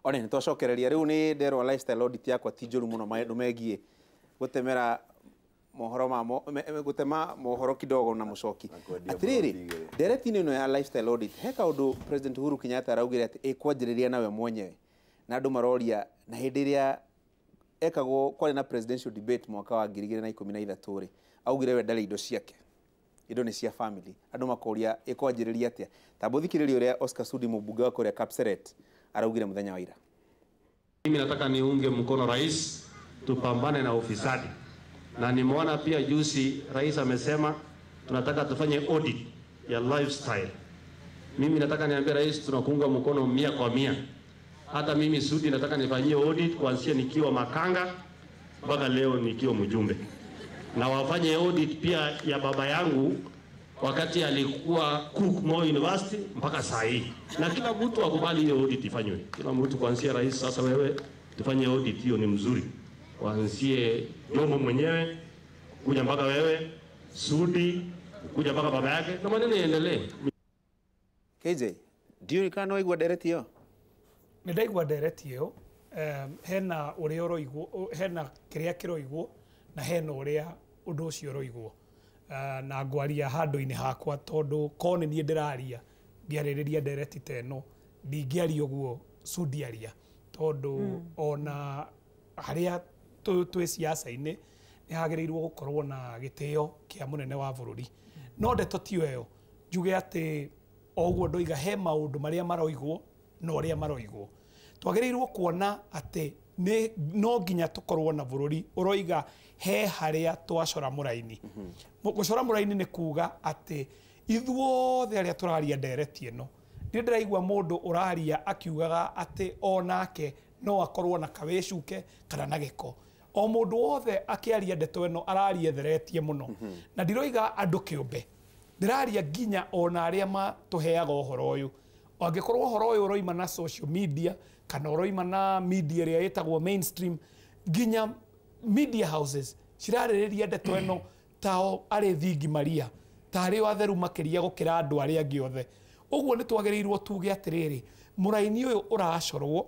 One nĩ twacokereria rĩu nĩ nderwo lifestyle audit yakwa ti njũru mũno maũndũ megiĩ gũtemera mohoro ma gũtema mohoro kidogo na mũcoki. Atĩrĩrĩ, ndereti-inĩ ĩno ya lifestyle audit he kaũndũ President Uhuru Kenyatta araugire atĩ ĩkwanjĩrĩria nawe mwenyewe, na andũ maroria na hĩndĩ ĩrĩa ekagwo kwarĩ na presidential debate mwaka wa 2013 rĩ, augire we ndarĩ indo ciake, indo nĩ cia family. Andũ makoria ĩkwanjĩrĩria atĩa. Ta mũthikĩrĩria ũrĩa Oscar Sudi mũmbunge wa kũrĩa Kapseret araugire mũthenya wa ira. Mimi nataka niunge mkono rais, tupambane na ufisadi. Na nimeona pia juzi rais amesema tunataka tufanye audit ya lifestyle. Mimi nataka niambie rais tunakuunga mkono 100%. Hata mimi Sudi nataka nifanyie audit kuanzia nikiwa makanga mpaka leo nikiwa mjumbe. Na wafanye audit pia ya baba yangu wakati alikuwa Cook Moi University mpaka saa hii. Na kila mtu akubali hiyo audit ifanywe. Kila mtu kuanzia rais, sasa wewe tufanye audit hiyo ni mzuri. Kuanzie Jomo mwenyewe kuja mpaka wewe Sudi kuja mpaka baba yake na maneno yaendelee. KJ, ndiũĩ kana no waigua ndereti ĩyo? Nĩ ndaigua ndereti ĩyo. Hena ũrĩa ũroigwo, hena kĩrĩa kĩroigwo na hena ũrĩa ũndũ ũcio ũroigwo. Na ngwaria handũ-inĩ hakwa tondũ ko nĩ niĩ ndĩraria ngĩarĩrĩria ndereti ta ĩno ndingĩaria ũguo Sudi aria, tondũ ona harĩa twĩ siasa-inĩ nĩ hagĩrĩirwo gũkorwo na gĩtĩo kĩa mũnene wa bũrũri. No ndeto tiyo ĩyo, njuge atĩ o ũguo ndoiga he maũndũ marĩa maroigwo na ũrĩa maroigwo. Twagĩrĩirwo kuona atĩ nĩ no nginya tũkorwo na bũrũri ũroiga he harĩa twacora mũraini. Gũcora mũraini nĩ kuga atĩ ithuothe arĩa tũraria ndereti ĩno, nĩ ndĩraigua mũndũ ũraria akiugaga atĩ onake no akorwo na kawĩcuke kana na gĩko. O mũndũ wothe akĩaria ndeto ĩno araria etheretie mũno. Na ndiroiga andũ kĩũmbe, ndĩraria nginya ona arĩa matũheaga ũhoro ũyũ. Angĩkorwo ũhoro ũyũ ũroima na social media kana ũroima na media ĩrĩa ĩtagwo mainstream, nginya media houses cirarĩrĩria ndeto ĩno tao arĩ thingi Maria, tarĩ o atheru makĩria gũkĩra andũ arĩa angĩ othe. Ũguo nĩ twagĩrĩirwo tuge atĩrĩrĩ, mũraini ũyũ ũracorwo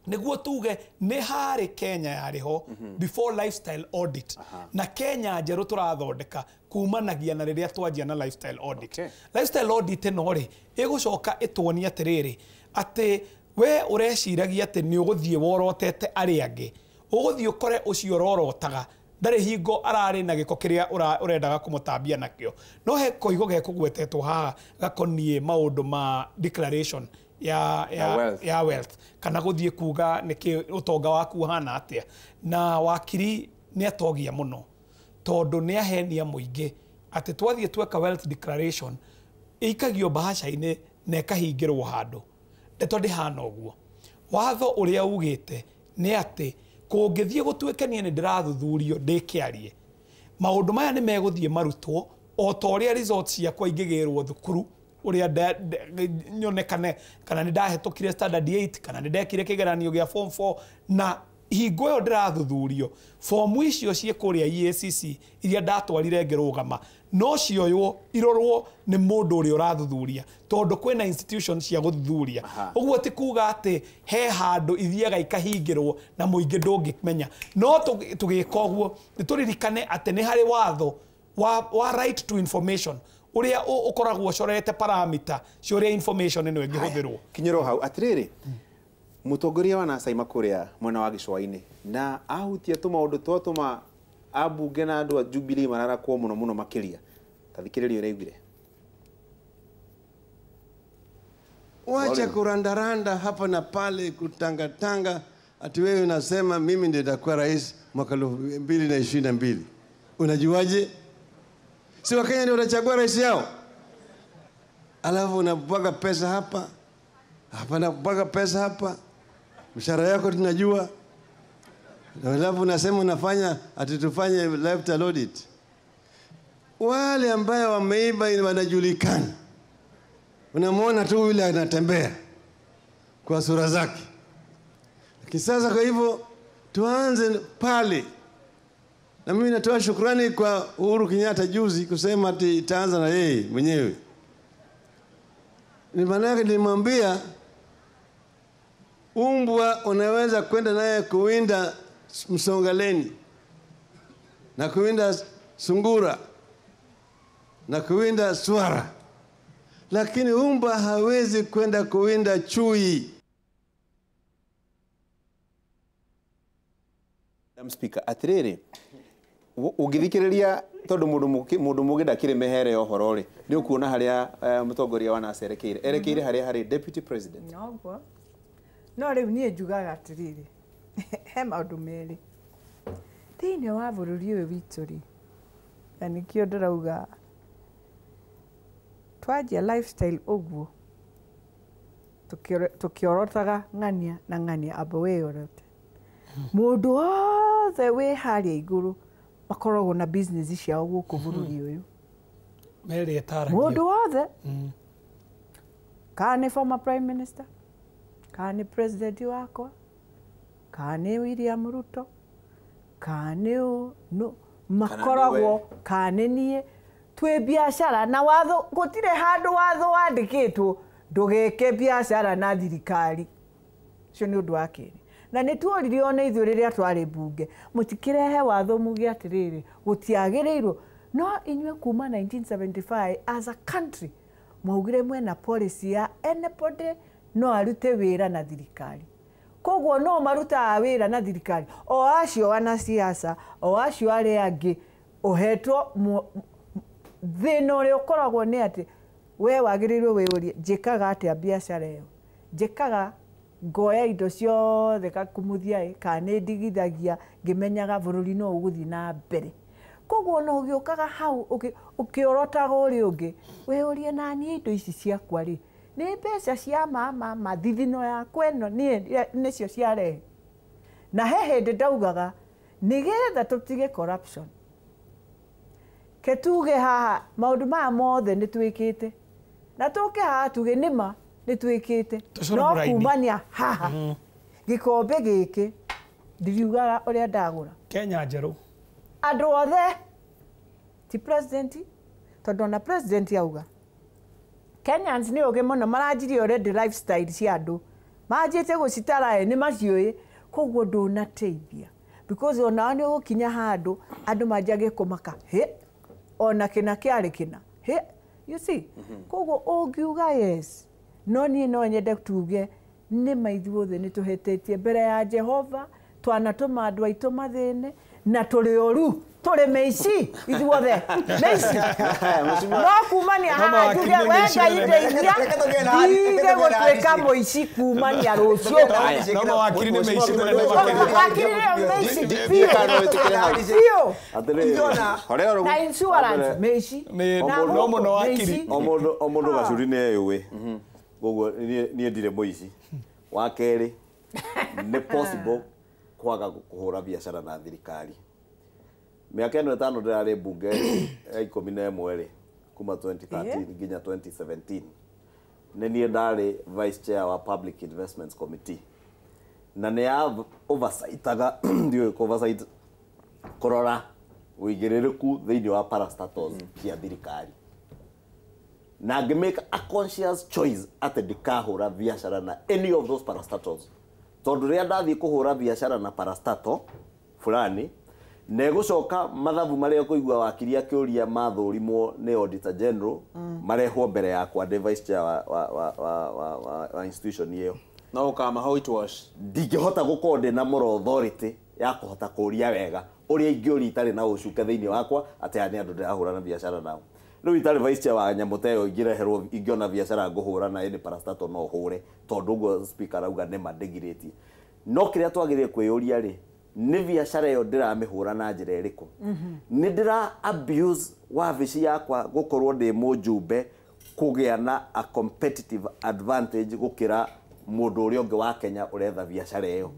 nĩguo tuge nĩ harĩ Kenya yarĩ ho before lifestyle audit. Na Kenya njerũ tũrathondeka kumanagia na rĩrĩa twanjia na lifestyle audit. Lifestyle audit ĩno rĩ ĩgũcoka ĩtuonie atĩrĩrĩ, atĩ we ũreciragia atĩ nĩ ũgũthiĩ worotete arĩa angĩ, ũgũthiĩ ũkore ũcio ũrorotaga ndarĩ hingo ararĩ na gĩko kĩrĩa ũrendaga kũmũtambia nakĩo. No he koigo gekũgwetetwo haha gakoniĩ maũndũ ma declaration ya wealth kana gũthiĩ kuga nĩkĩ ũtonga waku ũhana atĩa. Na wakiri nĩ atogia mũno tondũ nĩ ahenia mũingĩ atĩ twathiĩ tweka wealth declaration ĩikagio mbahaca-inĩ na ĩkahingĩrwo handũ. Ndeto ndĩhana ũguo. Watho ũrĩa ugĩte nĩ atĩ kũngĩthiĩ gũtuĩke niĩ nĩ ndĩrathuthurio ndĩkĩarie, maũndũ maya nĩ megũthiĩ marutwo o ta ũrĩa results ciakwa ingĩgĩrwo thukuru, ũrĩa nyonekane kana nĩ ndahĩtũkire standard 8 kana nĩ ndekire kĩgeranio gĩa form 4, na hingo ĩyo ndĩrathuthurio fomu icio ciĩ kũrĩa EACC iria ndatwarire ngĩrũgama no cioywo irorwo nĩ mũndũ ũrĩa ũrathuthuria, tondũ kwĩna institution cia gũthuthuria. Ũguo ti kuga atĩ he handũ ithiaga ikahingĩrwo na mũingĩ ndũngĩmenya. No tũgĩka ũguo nĩ tũririkane atĩ nĩ harĩ watho wa right to information ũrĩa ũkoragwo ũcorete parameter cia ũrĩa information ĩno ĩngĩhũthĩrwo. Kinyĩrwo hau atĩrĩrĩ, mũtongoria wa NASA ima kũrĩa mwena wa gĩcũa-inĩ na ahutia tũmaũndũ twatũma ambunge na andũ a Jubilee mararakwo mũno mũno makĩria. Ta thikĩrĩria ũrĩa augire. Wacha kurandaranda hapa na pale, kutangatanga ati wewe unasema mimi ndiye nitakuwa rais mwaka 2022. Unajuaje? Si Wakenya ndio watachagua rais yao? Alafu unabwaga pesa hapa, hapa unabwaga pesa hapa, mshahara yako tunajua. Alafu unasema unafanya ati tufanye lifestyle audit. Wale ambao wameiba wanajulikana. Unamuona tu yule anatembea kwa sura zake. Lakini sasa kwa hivyo tuanze pale. Na mimi natoa shukrani kwa Uhuru Kenyatta juzi kusema ati itaanza na yeye mwenyewe. Ni maana yake nilimwambia Umbwa unaweza kwenda naye kuwinda msongaleni na kuwinda sungura na kuwinda swara, lakini umbwa hawezi kwenda kuwinda chui. Madam Speaker, atiriri ũngĩthikĩrĩria tondũ mũndũ mũgĩ ndakĩrĩ mehere ya ũhoro rĩ, nĩ ũkuona harĩa mũtongoria wa NASA erekeire. Erekeire harĩa harĩ Deputy President. Noguo. No rĩu niĩ njugaga atĩrĩrĩ, he maũndũ merĩ thĩinĩ wa bũrũri ũyũ witũ rĩ, na nĩkĩo ndĩrauga twanjia lifestyle ũguo tũkĩorotaga ng'ania na ng'ania amba wĩyorote. Mũndũ wothe wĩ harĩa igũrũ makoragwo na business ciao gũkũ bũrũri ũyũ. Merĩ ĩtaragio. Mũndũ wothe kana nĩ former prime minister, kana nĩ president wakwa, kana nĩ William Ruto, kana nĩ no makoragwo, kana nĩ niĩ, twĩ biacara na watho gũtirĩ handũ watho wandĩkĩtwo ndũgeke biacara na thirikari. Ũcio nĩ ũndũ wa kerĩ. Na nĩ tuoririo ona ithuĩ rĩrĩa twarĩ mbunge, mũtikĩrehe watho muge atĩrĩrĩ gũtiagĩrĩirwo. No inyuĩ kuma 1975 as a country mwaugire mwena policy ya anybody no arute wĩra na thirikari. Koguo no marutaga wĩra na thirikari, o acio wanasiasa, o acio arĩa angĩ ũhetwo thĩna ũrĩa ũkoragwo nĩ atĩ we wagĩrĩirwo wĩyũrie njĩkaga atĩa biacara ĩyo, njĩkaga ngoya indo ciothe kakumuthia kana nĩ ndigithagia ngĩmenyaga bũrũri no ũgũthiĩ na mbere. Koguo no ũgĩũkaga hau ũkĩorotaga ũrĩa ũngĩ wĩyũrie na niĩ indo ici ciakwa rĩ nĩ mbeca cia mama thithino yakwa ĩno niĩ nĩcio ciarehe. Na he hĩndĩ ndaugaga nĩgetha tũtige corruption, ke tuge haha maũndũ maya mothe nĩ twĩkĩte, na tũke haha tuge nĩma nĩ twĩkĩte, no kumania haha gĩkombe gĩkĩ ndiriugaga ũrĩa ndagũra. Kenya njerũ andũ othe ti president, tondũ ona president auga Kenyans nĩ ũgĩ mũno, maranjirie already lifestyle cia andũ, manjĩte gũcitara nĩ maciũĩ, koguo ndũnateithia because onao nĩ ũgũkinya handũ andũ manjagie kũmaka hĩ ona kĩna kĩarĩ kĩna hĩ, you see. Koguo ũngiuga yes, no niĩ no nyende tuge nĩ ma ithuothe nĩ tũhĩtĩtie mbere ya Jehova, twanatũma andũ aitũ mathĩne na tũrĩ ũru, tũrĩ mĩici ithuothe mĩici. No kumania haha njuge we Ngai ndeithia ndige gũtuĩka mũici kumania rũciũ. No mawakiri nĩ mĩici mũnene makĩria. Wakiri nĩ mĩici biũ biũ, na insurance mĩici no mũno wakiri. O mũndũ gacuri nĩ eyũĩ, koguo niĩ ndirĩ mũici. Wa kerĩ nĩ possible kwaga kũhũra biacara na thirikari. Mĩaka ĩno ĩtano ndĩrarĩ mbunge ya 11 rĩ, kuma 2013 nginya 2017 nĩ niĩ ndarĩ vice chair wa Public Investments Committee, na nĩ ya oversightaga ndiũĩ oversight kũrora ũigĩrĩrĩku thĩinĩ wa parastatals cia thirikari, na ngĩmake a conscious choice atĩ ndikahũra biacara na any of those parastatals, tondũ rĩrĩa ndathiĩ kũhũra biacara na parastatal fulani negũcoka mathabu marĩa kũigua wakiri akĩũria mathũrimwo nĩ Auditor General marehwo mbere yakwa ndĩ vice chair wa institution ĩyo, no ũkama whitewash. Ndingĩhota gũkorwo ndĩ na moral authority ya kũhota kũũria wega ũrĩa ingĩũria itarĩ na ũcuke thĩinĩ wakwa atĩ aya nĩ andũ ndĩrahũra na biacara nao. Rĩu itarĩ vice chair wa nyamũ ta ĩyo ingĩreherwo ingĩona biacara ngũhũra na ĩnĩ parastatal no hũre, tondũ ũguo speaker arauga nĩma ndĩgirĩtie. No kĩrĩa twagĩrĩire kwĩyũria rĩ, nĩ biacara ĩyo ndĩramĩhũra na njĩra ĩrĩkũ? Nĩ ndĩra abuse wabici yakwa gũkorwo ndĩ mũjumbe kũgĩa na a competitive advantage gũkĩra mũndũ ũrĩa ũngĩ wa Kenya ũretha biacara ĩyo.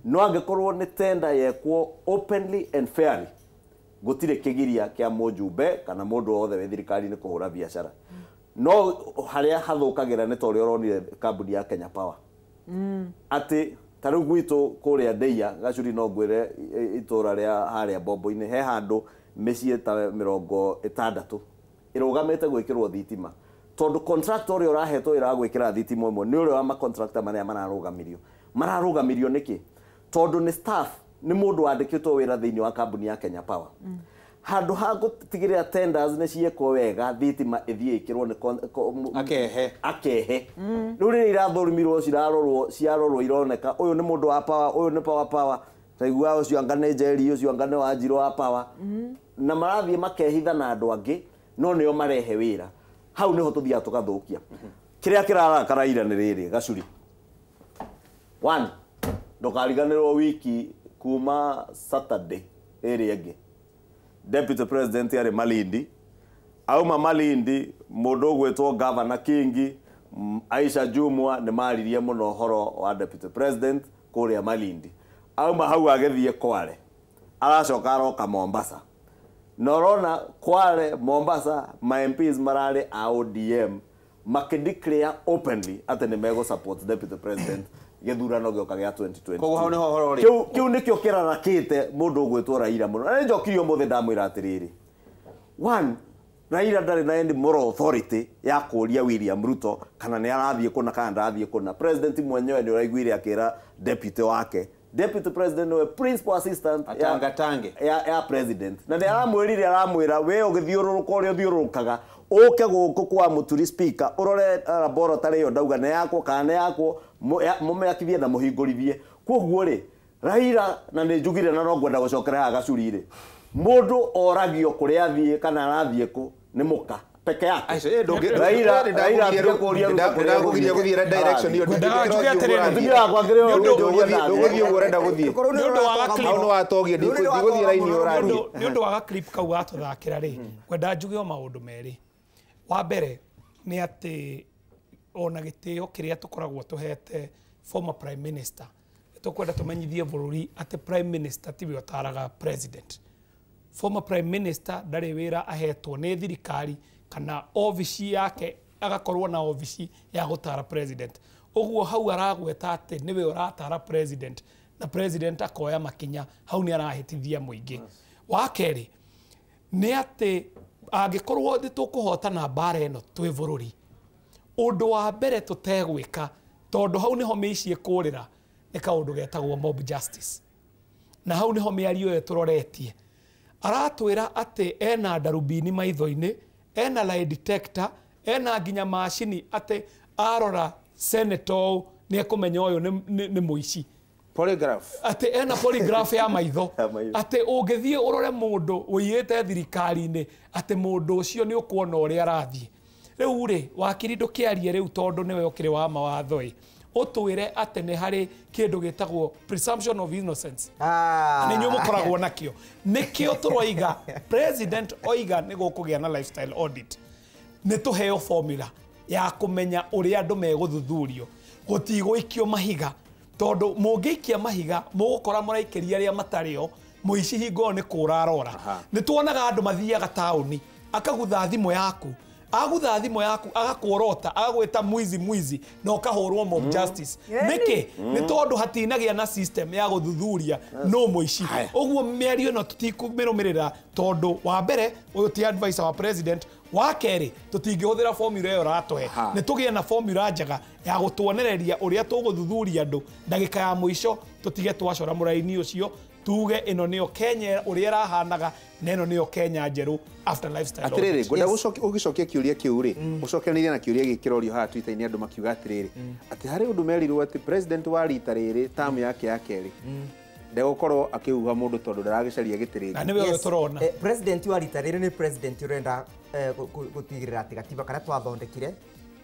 No angĩkorwo nĩ tender yekwo openly and fairly, gũtirĩ kĩgiria kĩa mũjumbe kana mũndũ wothe wĩ thirikari-inĩ kũhũra biacara. No harĩa hathũkagĩra nĩ ta ũrĩa ũronire kambuni ya Kenya Power, atĩ ta rĩu gwitũ kũrĩa Ndeia Gacuri no ngwĩre itũra rĩa harĩa Bombo-inĩ he handũ mĩciĩ ta 60 ĩrũgamĩte gwĩkĩrwo thitima, tondũ contractor ũrĩa ũrahetwo wĩra wa gwĩkĩra thitima ĩmwe nĩ ũrĩa wa macontractor marĩa mararũgamirio. Mararũgamirio nĩkĩ? Tondũ nĩ staff, nĩ mũndũ wandĩkĩtwo wĩra thĩinĩ wa kambuni ya Kenya Power. Handũ ha gũtigĩrĩra tenders nĩ ciekwo wega, thitima ĩthiĩ ĩkĩrwo nĩ Akehe. Akehe. Rĩu rĩrĩa irathũrimirwo cirarorwo, ciarorwo ironeka ũyũ nĩ mũndũ wa power, ũyũ nĩ power power. Taigua ũcio anga nĩ Njeri, ũcio anga nĩ Wanjirũ wa power. Na marathiĩ makehitha na andũ angĩ, no nĩo marehe wĩra. Hau nĩho tũthiaga tũgathũkia. Kĩrĩa kĩrarakara ira nĩ rĩrĩ, Gacuri. One, ndũkariganĩrwo wiki kuma Saturday ĩrĩa ĩngĩ. Deputy President arĩ Malindi. Auma Malindi, mũndũ ũgwĩtwo Governor Kingi, Aisha Jumwa nĩ maririe mũno ũhoro wa Deputy President kũrĩa Malindi. Auma hau agĩthiĩ Kwale. Aracoka aroka Mombasa. Na ũrona Kwale, Mombasa, ma MPs mararĩ a ODM makĩdeclare openly atĩ nĩ megũ support Deputy President gĩthurano gĩoka gĩa 2022. Koguo hau nĩho ũhoro ũrĩ. Kĩu nĩkĩo kĩrarakĩte mũndũ ũgwĩtwo Raila mũno. Na nĩnjokire ũmũthĩ ndamwĩra atĩrĩrĩ. One, Raila ndarĩ na any moral authority ya kũũria William Ruto kana nĩ arathiĩ kũna kana ndarathiĩ kũna. President mwenyewe nĩ ũraiguire akĩra deputy wake. Deputy President nĩwe principal assistant Atangatange. ya president. Na nĩ aramwĩrire, aramwĩra we ũgĩthiũrũrũka ũrĩa ũthiũrũrũkaga ũke gũkũ kwa Mũturi speaker ũrore laboratory ĩyo ndauga nĩ yakwo kana nĩ yakwo, mũmĩakithie na mũhingũrithie. Koguo rĩ, Raila na nĩ njugire na no ngwenda gũcokera haha Gacuri rĩ, mũndũ oragio kũrĩa athiĩ kana arathiĩ kũ nĩ mũka peke yake. Aica, Raila Raila atiga kũũria Ruto kũrĩa ndakũgiria gũthiĩ direction ĩyo. Ngwendaga njuge atĩrĩrĩ. Mũtumia wakwa akĩrĩ o Ndũgũthiĩ ũguo ũrenda gũthiĩ. Nĩ ũndũ wa Hau nĩ watogia, ndigũthiĩ raini ũrathiĩ. Nĩ ũndũ wa gaclip kau gatũthakĩra rĩ, ngwenda njuge o maũndũ merĩ. Wa mbere nĩ atĩ ona gĩtĩo kĩrĩa tũkoragwo tũhete former prime minister, tũkwenda tũmenyithie bũrũri atĩ prime minister tiwe ũtaraga president. Former prime minister ndarĩ wĩra ahetwo nĩ thirikari kana obici yake agakorwo na obici ya gũtara president. Ũguo hau aragweta atĩ nĩwe ũratara president na president akoya makinya, hau nĩ arahĩtithia mũingĩ. Wa kerĩ nĩ atĩ angĩkorwo nĩ tũkũhotana mbara ĩno twĩ bũrũri, ũndũ wa mbere tũtegwĩka tondũ hau nĩho mĩici ĩkũrĩra nĩ kaũndũ getagwo mob justice. Na hau nĩho mĩario ĩyo tũroretie. Aratwĩra atĩ ena ndarubini maitho-inĩ, ena lie detector, ena nginya macini atĩ arora senator nĩ ekũmenya ũyũ nĩ mũici. Polygraph. Atĩ ena polygraph ya maitho. Atĩ ũngĩthiĩ ũrore mũndũ ũiyĩte thirikari-inĩ atĩ mũndũ ũcio nĩ ũkuona ũrĩa arathiĩ. Rĩu rĩ, wakiri ndũkĩarie rĩu tondũ nĩwe ũkĩrĩ wa mawatho ĩ. Ũtwĩre atĩ nĩ harĩ kĩndũ gĩtagwo presumption of innocence. Nĩ inyuĩ mũkoragwo nakĩo. Nĩkĩo tũroiga president oiga nĩ gũkũgĩa na lifestyle audit. Nĩ tũheo formula ya kũmenya ũrĩa andũ megũthuthurio. Gũtigũikio mahiga tondũ mũngĩikia mahiga mũgũkora mũraikĩria arĩa matarĩ o, mũici hingo ĩyo nĩ kũra arora. Nĩ tuonaga andũ mathiaga taũni akagutha thimũ yaku, agutha thimũ yaku agakuorota agagwĩta mwizi mwizi na ũkahũrwo mob justice. Nĩkĩ? Nĩ tondũ hatinagĩa na system ya gũthuthuria no mũici. Ũguo mĩario ĩno tũtikũmĩrũmĩrĩra tondũ wa mbere ũyũ ti advisor wa president, wa kerĩ tũtingĩhũthĩra formula ĩyo ũratũhe. Nĩ tũgĩe na formula njega ya gũtuonereria ũrĩa tũgũthuthuria andũ ndagĩka ya mũico tũtige twacora mũraini ũcio tuge ĩno nĩyo Kenya ũrĩa ĩrahanaga na ĩno nĩyo Kenya njerũ after lifestyle. Atĩrĩrĩ, ngwenda ũgĩcokia kĩũria kĩu rĩ, ũcokanĩrie na kĩũria gĩkĩ kĩrorio haha Twitter-inĩ andũ makiuga atĩrĩrĩ, atĩ harĩ ũndũ merirwo atĩ president wa rita rĩrĩ tamu yake ya kerĩ ndegũkorwo akĩhuha mũndũ tondũ ndaragĩcaria gĩtĩ rĩngĩ. Na nĩwe ũyũ tũrona. President wa rita rĩrĩ nĩ president ũrenda gũtigĩrĩra atĩ gatiba karĩa twathondekire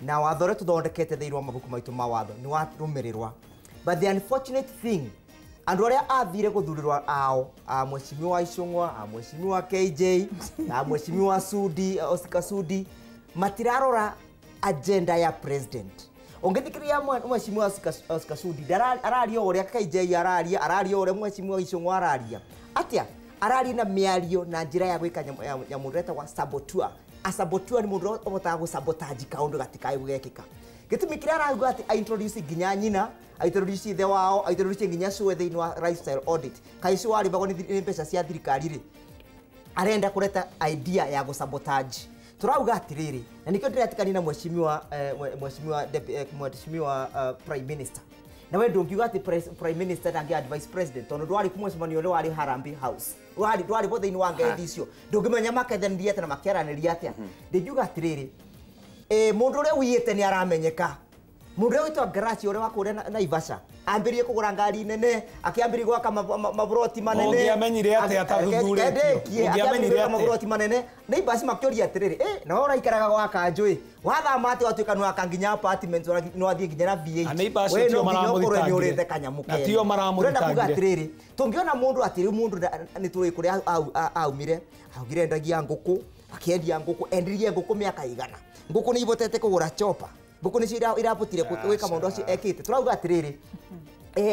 na watho ũrĩa tũthondekete thĩinĩ wa mabuku maitũ ma watho nĩ warũmĩrĩrwa. But the unfortunate thing, andũ arĩa athire gũthurĩrwo ao, a mheshimiwa Icũng'wa, a mheshimiwa KJ, a mheshimiwa Sudi, Oscar Sudi, matirarora agenda ya president. Ũngĩthikĩrĩria mheshimiwa Oscar Sudi, araria ũrĩa KJ araria, araria ũrĩa mheshimiwa Icũng'wa araria. Atĩa? Araria na mĩario na njĩra ya gwĩka nyamũ ĩretagwo saboteur. A saboteur nĩ mũndũ ũhotaga gũsabotage kaũndũ gatikae gũgekĩka. Gĩtũmi kĩrĩa arauga atĩ a introduce nginya nyina, a introduce ithe wao, a introduce nginya cũwe thĩinĩ wa lifestyle audit. Kaĩ cũwe arĩbagwo nĩ mbeca cia thirikari rĩ, arenda kũreta idea ya gũsabotage. Tũrauga atĩrĩrĩ, na nĩkĩo ndĩretĩkania na mheshimiwa mheshimiwa Prime Minister. Na we ndũngiuga atĩ prime minister ndangĩ advice president tondũ ndwarĩ mũcemanio ũrĩa warĩ Harambee House. Ndwarĩ bo thĩinĩ wa ngethi icio. Ndũngĩmenya makethanĩria atĩa na makĩaranĩria atĩa. Ndingiuga atĩrĩrĩ, mũndũ ũrĩa ũiyĩte nĩ aramenyeka. Mũndũ ũrĩa wĩtwa Garachi ũrĩa wa kũrĩa Naivasha ambĩrĩrie kũgũra ngari nene, akĩambĩrĩria gwaka maburoti manene. Ũngĩamenyire atĩa atathuthurĩtio? Ũngĩamenyire atĩa maburoti manene? Neighbors makĩũria atĩrĩrĩ, na wewe ũraikaraga gwa kanjũ ĩ, wathama atĩa watuĩka nĩwaka nginya apartments, nĩwathiĩ nginya na V8. We no nginya ũkorwo nĩũrĩte kanyamũ kene. Na tio maramũthitangire. Tũrenda kuga atĩrĩrĩ, tũngĩona mũndũ atĩrĩ mũndũ nĩ tũĩ kũrĩa aumire, augire endagia ngũkũ, akĩendia ngũkũ, endirie ngũkũ mĩaka igana. Ngũkũ nĩ ibotete kũgũra chopa. Ngũkũ nĩcio irabotire gwĩka maũndũ acio ekĩte. Tũrauga atĩrĩrĩ,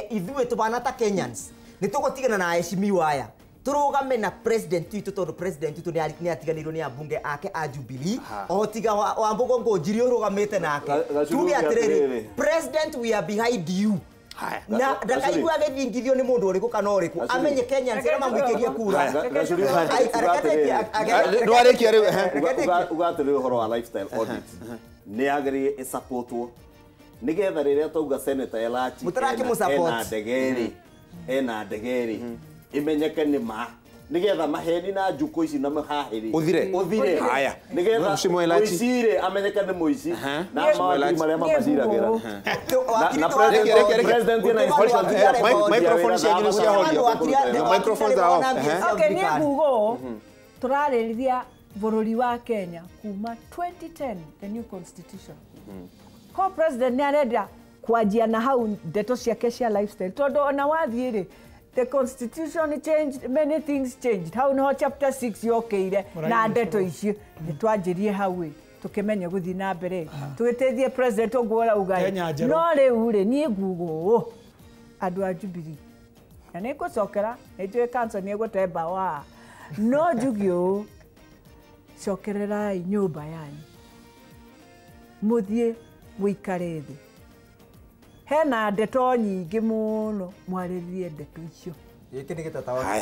ithuĩ tũbana ta Kenyans nĩ tũgũtigana na aheshimiwa aya, tũrũgame na president witũ tondũ president witũ nĩ atiganĩirwo nĩ ambunge ake a Jubilee, o tiga Wambugu Ngũnjiri ũrũgamĩte nake. Tuge atĩrĩrĩ, president we are behind you. Na ndakaigua agĩthingithio nĩ mũndũ ũrĩkũ kana ũrĩkũ, amenye Kenyans arĩa mamũikĩrie kura. Ndwarĩkia rĩu. Uga atĩrĩrĩ ũhoro wa lifestyle audit nĩ yagĩrĩire ĩsapotwo nĩgetha rĩrĩa twauga Senator Elachi ena ndege rĩ ĩmenyeke nĩ ma, nĩgetha maheni na njukũ ici na mahahĩrĩ ũthire. Haya, nĩgetha mũici rĩ amenyeke nĩ mũici na mawakiri marĩa mamaciragĩra. Na president ena microphone cianyu nĩ ciahorio. Microphones are off. Okay, niĩ nguga ũũ, tũrarĩrĩria bũrũri wa Kenya kuma 2010, the new constitution. Ko president nĩ arenda kwanjia na hau ndeto ciake cia lifestyle, tondũ ona wathiĩ rĩ, the constitution changed, many things changed. Hau niho chapter 6 yokĩire na ndeto icio nĩ twanjirie hau ĩ, tũkĩmenya gũthiĩ na mbere, tũgĩteithie president ũguo ũrauga ĩ. No rĩu rĩ, niĩ nguga ũũ, andũ a Jubilee, na nĩ ngũcokera, nĩ njũĩ council nĩ ĩgũte mbaũ haha, no njuge ũũ, cokererai nyũmba yanyu, mũthiĩ mũikare thĩ. Hena ndeto nyingĩ mũno, mwarĩrĩrie ndeto icio.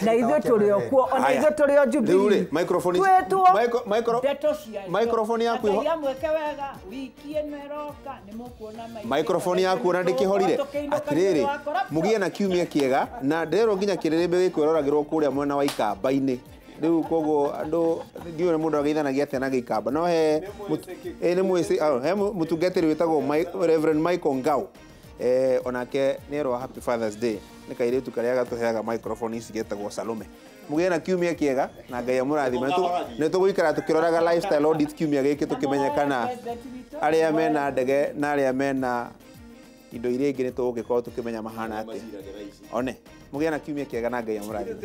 Na ithuĩ tũrĩ o kuo, ona ithuĩ tũrĩ o Jubilee. Twĩtwo ndeto ciacio. Microphone yaku Ngai amwĩke wega, wiki ĩno ĩroka nĩ mũkuona maingĩ. Microphone yaku ona ndĩkĩhorire. Atĩrĩrĩ, mũgĩe na kiumia kĩega, na ndĩrerwo nginya kĩrĩrĩmbĩ gĩkwĩroragĩrwo kũrĩa mwena wa Ikamba-inĩ. Rĩu koguo andũ ndiũĩ ũrĩa mũndũ ageithanagia atĩa na gĩikamba, no he nĩ mwĩcĩ, he mũtungatĩri wĩtagwo Reverend Michael Ngau, onake nĩ erwo Happy Father's Day, nĩ kairĩtu karĩa gatũheaga microphone ici getagwo Salome. Mũgĩe na kiumia kĩega na Ngai amũrathime. Nĩ tũgũikara tũkĩroraga lifestyle audit kiumia gĩkĩ tũkĩmenya kana arĩa mena ndege na arĩa mena indo iria ingĩ nĩ tũgũgĩkorwo tũkĩmenya mahana atĩa. One, mũgĩe na kiumia kĩega na Ngai amũrathime.